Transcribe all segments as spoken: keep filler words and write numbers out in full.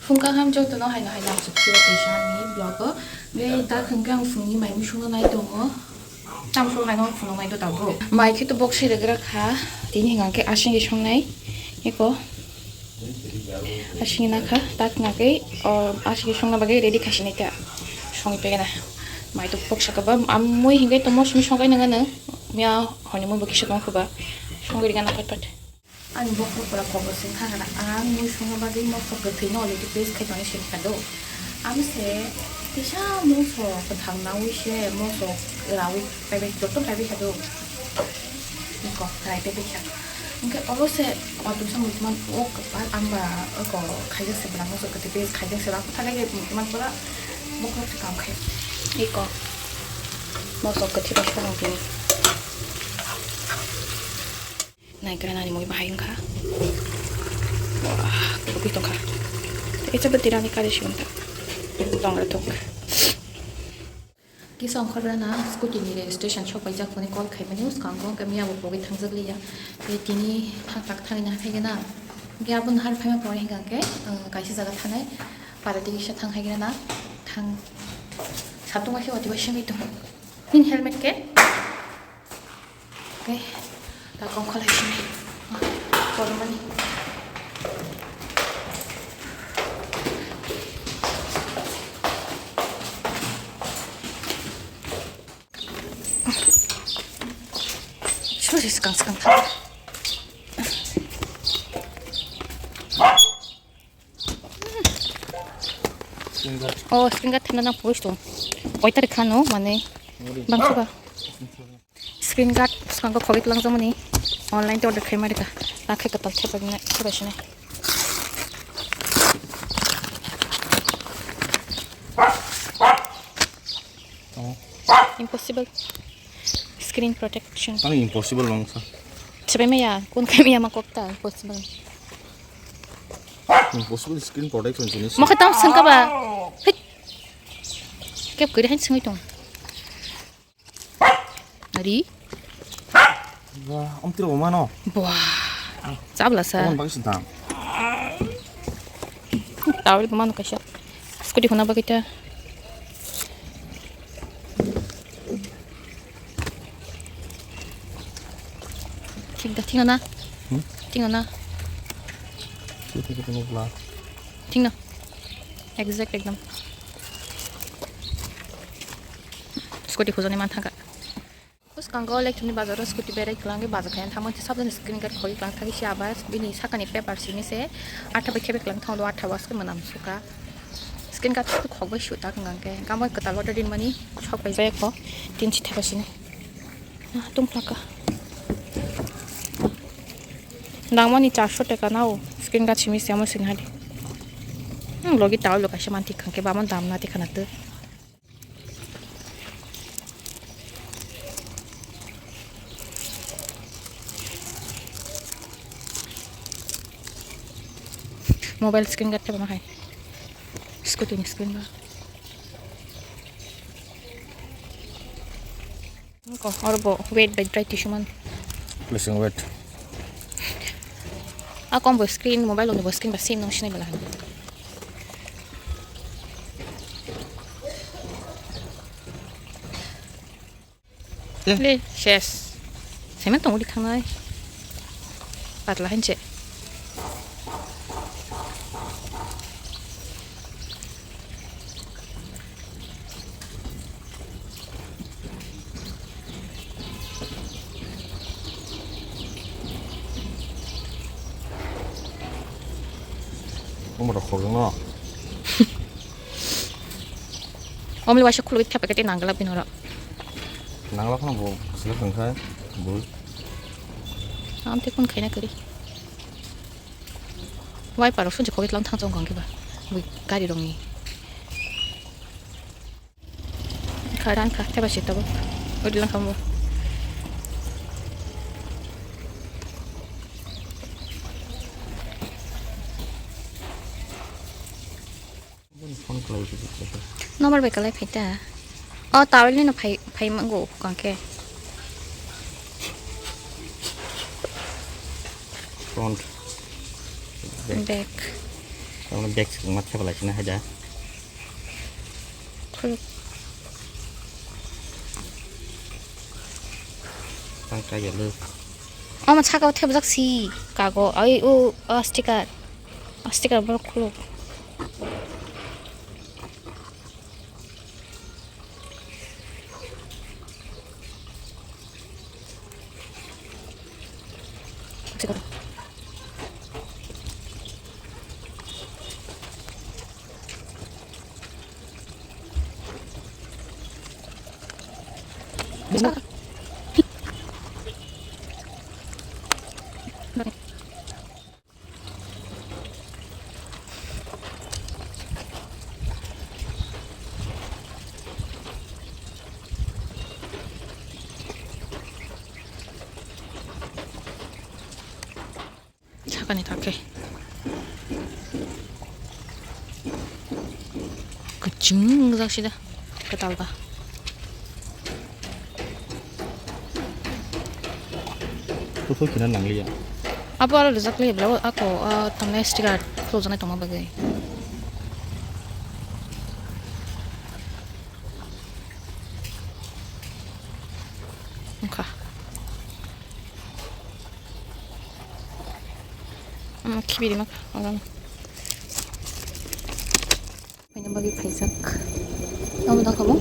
Phung kaham jotono haino haino ang chukphio teisa ani vlog o. Nge da khwngkhe ang phungni mai musungno nai tongo. Tamsok haino ang phungno nai do tabuk. Mai khe to bok se regra kha. Tini hingkha khe asing songnai. Eko. Asing na kha. Tak na khe, o, asing songna bagwi ready kha sini ta. Songi pegena. Mai to bok sakaba. Am mui hingkhe to mosmi songkai nangano. Mia honi mui bo kisa tong khuba. Songi rigana pat pat. Ani bokhorok pura kobor se wngkha hwnna ang mui songna bagwi mosok kwthwino already paste khai tonwi se wngkha do. Amo se kisa mosok kwthang naui se mosok raui paibai joto paibai kha do. Iko rai paibai kha. Hwnkhe obo se kotor se muiman o kwpal ang ba oko khaijak se bwla mosok kwthwi paste khaijak se bwla kwthang khe muiman pura bokhorok se kam khai. Iko mosok kwthwi bai songwng tini. Naigra nani mui bahai wngkha. Wah, kubui tongkha. Tei chaba tirani kari sigon ta. Tongra tok. Kisa ongkhorbrana scooty ni registration sok paijak hwnwi call khaimani, swkango hwnkhe miya bo pogwi thangjak liya. Tei tini thangtak thangwi na hathai gana. Hwnkhe aboni har phaima pore hwnkha khe, uh, kaisa jaga thanai. Para tei kisa thang hai gana. Thang. Satung waisa wati waisa wngwi tong. Nini helmet khe? Okay, ta kongkholai sini. Pormani. Suri sekang sekang. Screen guard. Oh, screen guard thana nang pogis tong. Koi tarik khano mane bangsuka. Screen guard sangko khogit lang jamani. Online te order khaima rika. Nakhe katal thepa gina thepa sini. Oh. Impossible. Screen protection. Ano impossible long sa. Sebai maya, kun kai maya ma kokta impossible. Impossible screen protection sini. Mo khatam sangka ba. Hei. Kep kiri hain sangui tong. Ari. Wah, om tiro mano. Wah. Sabla sa. Om bagi sentang. Tawil mano kaisa. Scooty huna bagwi ta. Thik da, thik na? Hmm? Thik na? Thik, thik, thik, thik, thik. Thik na? Exact ekdom. Scooty hujani man thangka. Bwskango Lekchumni bazaro scooty berai kwlangwi bazar khaina thangma khe sabjani screen guard khogwi kwlang thangwi se abar bini sakani paper simi se atha bai khebe kwlang thango atha waske mwnam suka screen guard khogbai suta kwngkha khe gama kwtal order rinmani sok bai jaya kho tin si thapa sini tongphlaka nangmani charso teka nao screen guard simi se amo sini hadi logi tao lo kaisa manthi khangkhe bamon dam na tikha na tw. Mobile screen guard thapa hai. Scooty ni screen guard. Ko, oro bo weight bai try tisuman. Placing weight. A kom bo screen, mobile ni bo screen ba sim nung sinai bala. Eh. Le, ses. Sema tong uli khanai. Patla hanche. Omo rok khorang no. Omle waisa khulwi thapa kete nangla binoro. Nangla phano bo sila tongkha bo. Amte kun khaina kari. Wiper rok sunse khogwi tlang thang chong kang khe ba. Bui gari rokni. Kha ran kha theba se tabuk. Odi lang khambo. Phone khlai khe. Number bai kalai phaita. O towel ni no phai phai mango kang khe. Front. Back. Back. Tamo bag swkang ma thepalai sina haida. Khuluk. Tang kaiya le. Omo saka o thepjak si kago. Ai o, o sticker. O sticker borok khuluk. Sakani thangkhe kwchwng wngjak sida kwtal ba. Kuthuk khina nangliya. Abo aro rijak le bla ako, ah, tamne sticker khulukjaknai tongma bagwi. Wngkha. Omo khibiri ma kha, omo. Paina bagwi phaijak. Obo no kha bo?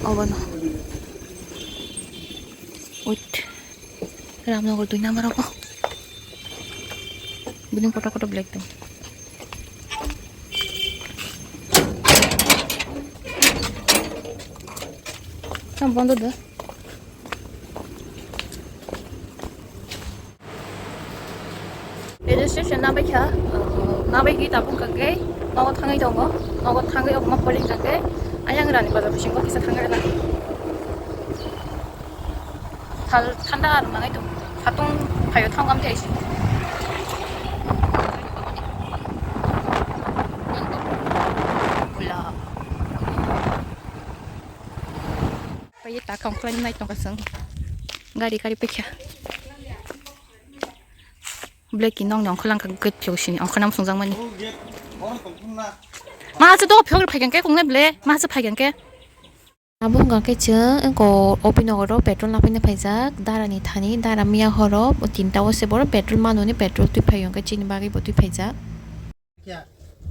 Obo no. Wait. Ramnagar dui number obo. Bini kotor kotor black tong. Tam bondo da. Registration nabai kha, uh, nabai gwi tabuk hwnkhe nogo thangwi tongo, nogo thangwi omo polling jangkhe ayang rani bazar bisingo kisa thangwi rwna. Thal thanda ar mangai tong, khatung phaio thang kam thai si. Pai ta khong khlai nai tong ka sung. Gari gari pekya. Black ki nong nong khwlang ka gate phiyok sini, ongkha nam sungjakmani. Ma se to phiyok phaikan ke kongne ble, ma se phaikan ke. Abo hwnka khe chwng ko Opinogoro petrol naphina phaijak, dara ni thani, dara miya horo tinta o se borok petrol manwi petrol twi phai hwnka chini bagwi bo twi phaijak. Kya,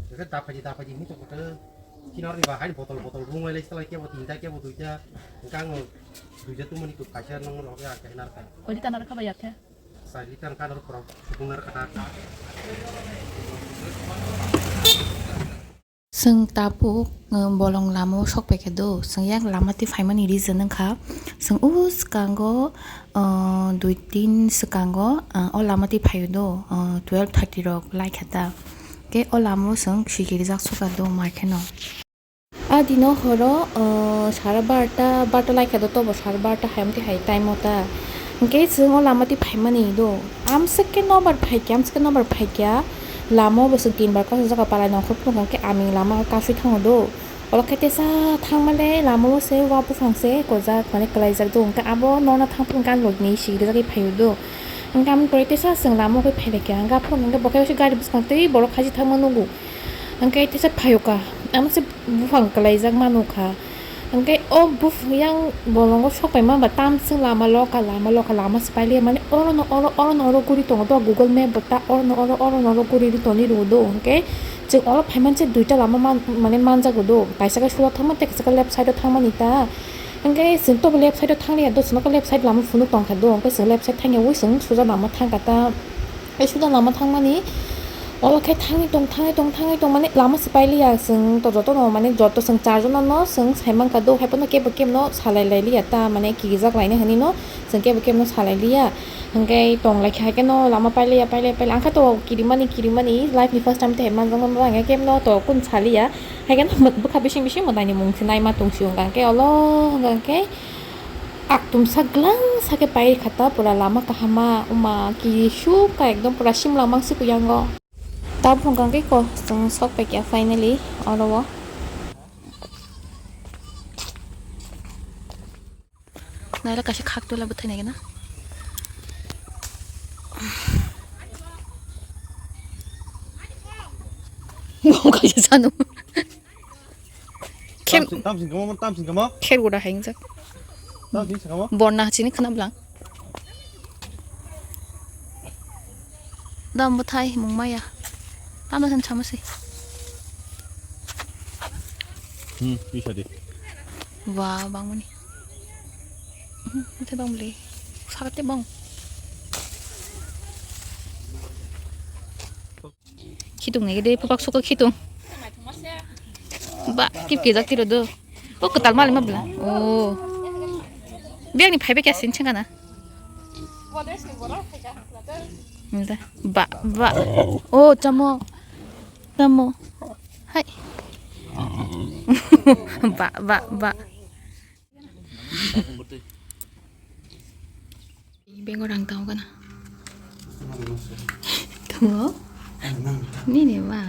khe daphaji daphaji hinwi tongkha khe, kinarni ba haini botol botol rung lai lai salai kebo tinta kebo duita, hwnkhe ang duita tongmani kok kaisa nang rok ya khe nar kha. Koi liter nar kha ba ya khe? Sa liter kha nar kha rok, sukung nar kha ta. Chwng tabuk, uh, bolong lama o sok paikha do, chwng yak lama twi phaimani reason wngkha, chwng o swkango, uh, dui tin swkango, uh, o lama twi phaio do, uh, twelve thirty rok laikha ta, khe o lama o chwng sikirijak sukha do mai kheno. A dino horo, uh, sara barta, barta laikha do, tobo sara barta hayam twi hai time o ta. Hwnkhe chwng o lama twi phaimani do. Amswk khe nobar phaikha, amswk khe nobar phaikha. Lama o bo chwng tin bar kasijak palai nongkhor phunukha khe aming lama kasui thango do. Oro khe tesa thangmale lama o se wa buphang se gojak mane kwlaijak do. Hwnkhe abo nokna thang phunukha ang logni sigrijagwi phaio do. Hwnkhe amoni pore tesa chwng lama o khe phailaikha. Hwnkhe aphuru hwnkhe bo khe gari bwskang twi borok khachi thangma nugo. Hwnkhe tesa phaio ka. Amo se buphang kwlaijak ma nukha. Hwnkhe o buphang yang bolongo sok paima ba tamswk lama lokha, lama lokha, lama swpailiya mani orono oro, orono oro guri tongo. Bo Google Map bo ta orono oro, orono oro guri ri toni rwo do. Hwnkhe chwng oro phaimanse duita lama man, mane manjago do. Kaisa khe sulo thangma tei kaisa khe left side o thangmani ta. Hwnkhe chwng tobo left side o thangliya do, chwngno khe left side lama phunuk tongkha do. Hwnkhe chwng left side thangyawi chwng suja lama thangkha ta. Tei suda lama thangmani, olo khe thangwi tong, thangwi tong, thangwi tong, mane lama swpailiya chwng to jotono, mane joto chwng charjonono chwng saimankha do, haiphano kebo kebno salai lailiya ta, mane kirijak laina hinwino chwng kebo kebno salai liya. Hwnkhe tonglaikha, haikhe no lama pailiya, pailiya, pailiya, angkha to kirimani, kirimani, life ni first time tei manjakma, hwnkhe kebno to kun saliya, haikhe no bwkha bising bising mwtaini mung se naima tongsi hwnkha, hwnkhe olo hwnkha khe. Aktumsa glangsa khe pai kha ta, pura lama kahama, uma kisu ka ekdom pura simla mangsi puyango. Tabuk hwnkha khe ko chwng sok paikha finally oro o. Naila kaisa khak tola bwthai nai gana. Kaisa sanu. Kher- Tamsin, tamsin kamo, tamsin kamo. Kher guda haingjak. Tamsin kamo. Borna chini khna blang. Dam bwthai mung maya. Tamo san chamasi. Hmm, bisa di. Wah, bang mani. Hmm, bwthai bang beli. Sakate bang. Khitung nai de, pupak suka khitung. Ba, kip kijak tiro do. O kwtal mali ma bla. O. Biang ni phaibe kya sin chengana. Ba, ba. O, chamo. Chamo. Hai. Ba, ba, ba. Bego rang tau kana. Tungo. Nini ba.